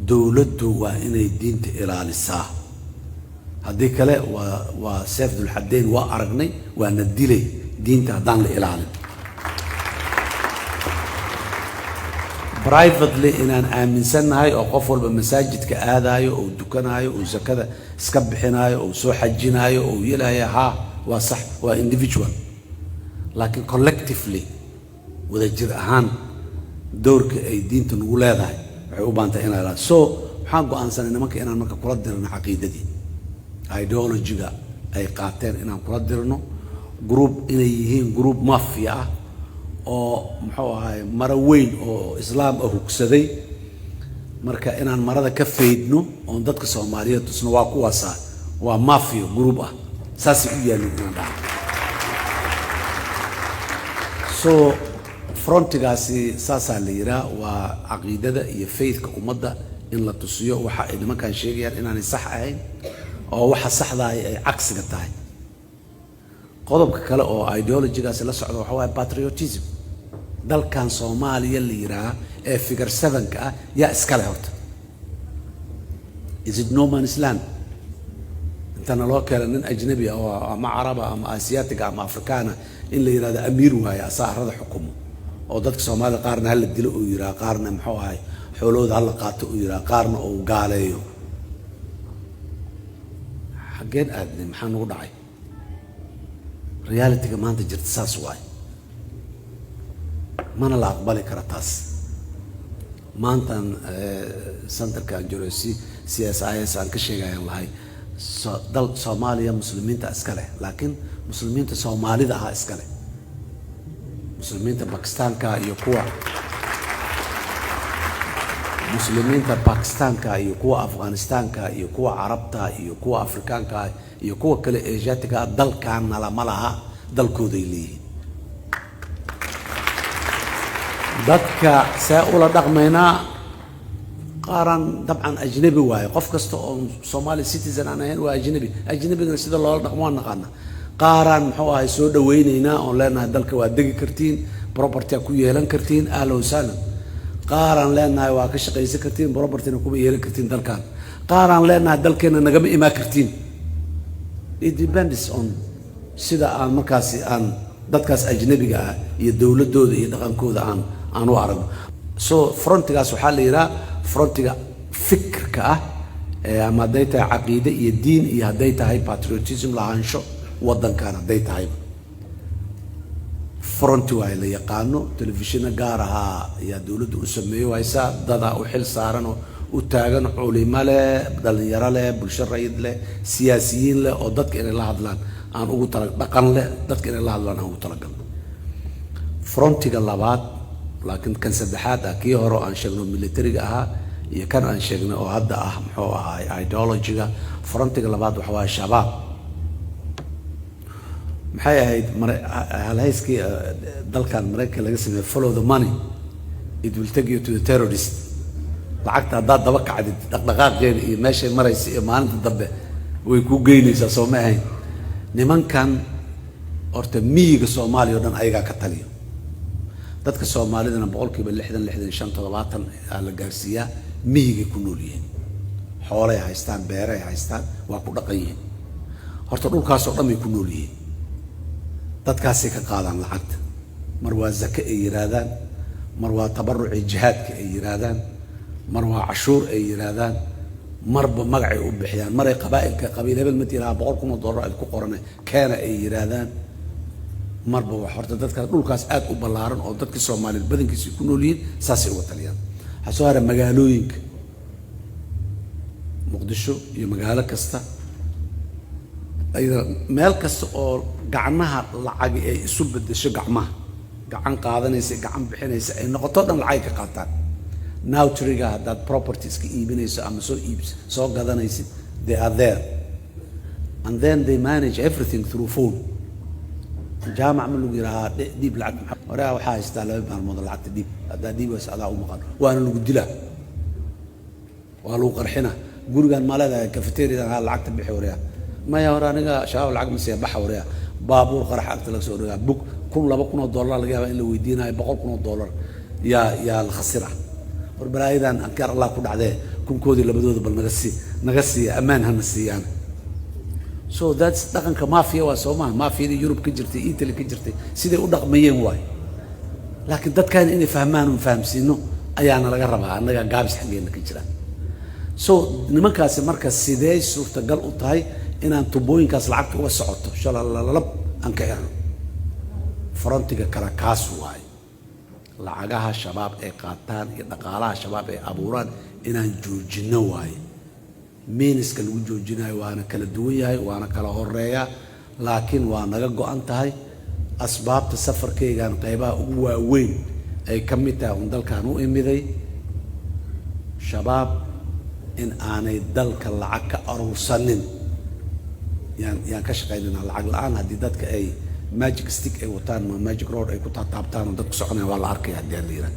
Dowladdu waa inay diinta ilaalisaa, haddii kale waa seef dulxadeyn. Waa aragnay, waana dilay diinta haddaan la ilaalin. Privately inaan aaminsannahay oo qof walba masaajidka aadaayo oo dukanaayo oo zakada iska bixinaayo oo soo xajinaayo oo yelaayo, haa, waa sax, waa individual. Laakiin collectively, wadajir ahaan, dowrka ay diinta nagu leedahay waxay u baahan tahay inaa ilaaliso. So waxaan go'aansanay nimanka inaan marka kula dirno caqiidadii, ideology-ga ay qaateen inaan kula dirno, group inay yihiin group mafia ah oo, muxuu ahaay, maro weyn oo islaam ah hugsaday. Marka inaan marada ka faydno oon dadka Soomaaliyeed tusno, waa kuwaasa, waa mafia group ah, saasay u yaalin inaan dhaha. So front-igaasi saasaa la yihaa, waa caqiidada iyo faithka ummadda in la tusiyo waxa ay nimankan sheegayaan inaanay sax ahayn oo waxa saxdahay ay cagsiga tahay. Qodobka kale oo ideology-gaasi la socda waxa waaye patriotism. Dalkan Soomaaliya la yidhaaha ee figure seven-ka ah yaa iskale horta? Is it no man's land? Intana loo keena nin ajnabi ah oo ama Caraba ama Asiyaatiga ama Afrikaana in la yidhahdo amiir waaye, asaa arrada xukumo, oo dadka Soomaalida qaarna hala dilo uu yidhaha, qaarna, muxuu ahay, xoolahooda hala qaato uu yidhaha, qaarna uu gaaleeyo. Xaggeen aadnay? Maxaa nagu dhacay? Reality-ga maanta jirta saas waay, mana la aqbali kara taas. Maantan center-ka aan jiro, CSIS, aan ka sheegayaan lahay dal Soomaaliya muslimiinta iska leh, laakiin muslimiinta Soomaalida ah iska leh. Muslimiinta Bakistaanka iyo kuwa muslimiinta Bakistaanka iyo kuwa Afghanistaanka iyo kuwa Carabta iyo kuwa Afrikaanka iyo kuwa kale Asiaatiga ah dalkan nalama laha, dalkooday leeyihiin. Dadka see ula dhaqmaynaa? Qaaran dabcan ajnabi waaye. Qof kasta oo Somali citizen aan ahayn waa ajnabi. Ajnabigana sida loola dhaqmo waan naqaana. Qaaraan, muxuu ahay, soo dhawaynaynaa oon leenahay dalka waa degi kartiin, property ku yeelan kartiin, ahlan wasahlan. Qaaraan leenahay waa ka shaqaysan kartiin, property-na kuma yeelan kartiin dalkan. Qaaraan leenahay dalkeena nagama imaan kartiin. It depends on sida aan markaasi aan dadkaas ajnabiga ah iyo dowladooda iyo dhaqankooda aan u aragno. So front-igaas waxaa la yidhaha front-iga fikirka ah, ama hadday tahay caqiide iyo diin iyo hadday tahay patriotism, lahaansho waddankan hadday tahayba, front waay la yaqaano. Telefishino gaar ahaa ayaa dowladda u sameeyo haysa, dadaa u xil saaran oo u taagan, culimo leh, dhalinyaro leh, bulsho rayid leh, siyaasiyiin leh, oo dadka inay la hadlaan aan ugu tala dhaqan leh, dadka inay la hadlaan aan ugu talagalno. Front-iga labaad, laakiin kan saddexaad ah, kii hore oo aan sheegno militariga ahaa iyo kan aan sheegnay oo hadda ah, muxuu ahaay, ideology-ga, front-iga labaad waxa waaye Shabaab. Maxay ahayd halhayskii dalkan Maraykanka laga sameeyey? "Follow the money, it will take you to the terrorist." Lacagta haddaad daba kacdid, dhaqdhaqaaqeeda iyo meeshay maraysa iyo maalinta dambe way kuu geynaysaa, soo ma ahayn? Nimankan horta miyiga Soomaaliya o dhan ayagaa ka taliyo. Dadka Soomaalidana 60%, 65, 70 aa la gaarsiiyaa miyigay ku nool yihiin. Xoolay haystaan, beeray haystaan, waa ku dhaqan yihiin. Horta dhulkaasoo dhan bay ku nool yihiin. Dadkaasay ka qaadaan lacagta. Mar waa zake ay yidhaahdaan, mar waa tabaruci jihaadka ay yidhaahdaan, mar waa cashuur ay yidhaahdaan, marba magacay u bixiyaan. Maray qabaa'ilka, qabiil hebel ma tiraha, $100,000 aad ku qorane keena ay yidhaahdaan. Marba wax. Horta dadka dhulkaas aad u ballaaran oo dadka Soomaaliyeed badankiisa ku nool yihiin saasay uga taliyaan. Waxaa soo hara magaalooyinka, Muqdisho iyo magaalo kasta, ayada meel kasta oo gacmaha lacagi ay isu bedesho, gacmaha gacan qaadanaysa, gacan bixinaysa ay noqoto dhan, lacag ka qaataan. Notary-ga haddaad property iska iibinayso ama soo iibs soo gadanaysid, they are there, and then they manage everything through phone. Jaamac ma lagu yidhahaa, dhiib lacag hore, waxaa haystaa 2 maalmood, lacagta dhiib. Haddaa dhiib wayso adaa u maqan, waana lagu dilaa, waa lagu qarxina. Gurigan maa leedahay, cafeteriadan, ha, lacagta bixi waryaa. Maya, hore aniga Shabaab lacag ma siiya, baxa waryaa. Baabuur qarax agta laga soo dhigaa, bug 1000, $2,000 laga yaaba in la weydiinayo, $100,000 yaa la khasira. War balaayadan ankaar Allah ku dhacdee. Kunkoodii labadooda bal naga sii, naga siiya, ammaan hana siiyaan. So that's dhaqanka mafia waa, soo maha? Mafiyadii Yurub ka jirtay, Italy ka jirtay, siday u dhaqmayeen waay. Laakiin dadkan inay fahmaan un fahamsiino ayaana laga rabaa, annaga gaabis xaggeena ka jira. So nimankaasi marka sidee suurtagal u tahay inaan tubooyinkaas lacagta uga socoto shalalalab aan ka xirno? Frontiga kale kaas waaye. Lacagaha Shabaab ay qaataan iyo dhaqaalaha Shabaab ay abuuraan inaan joojinno waaye. Meanska lagu joojinayo waana kala duwan yahay, waana kala horeeya, laakiin waa naga go-an tahay. Asbaabta safarkaygan qeybaha ugu waaweyn ay ka mid tahay un dalkan u imiday, Shabaab in aanay dalka lacag ka aruursanin yaan ka shaqaynayna. Lacag la-aan haddii dadka ay magic stick ay wataan ma magic road ay ku taataabtaan oo dadku soconayaan, waa la arkaya haddii aan la yidhaha.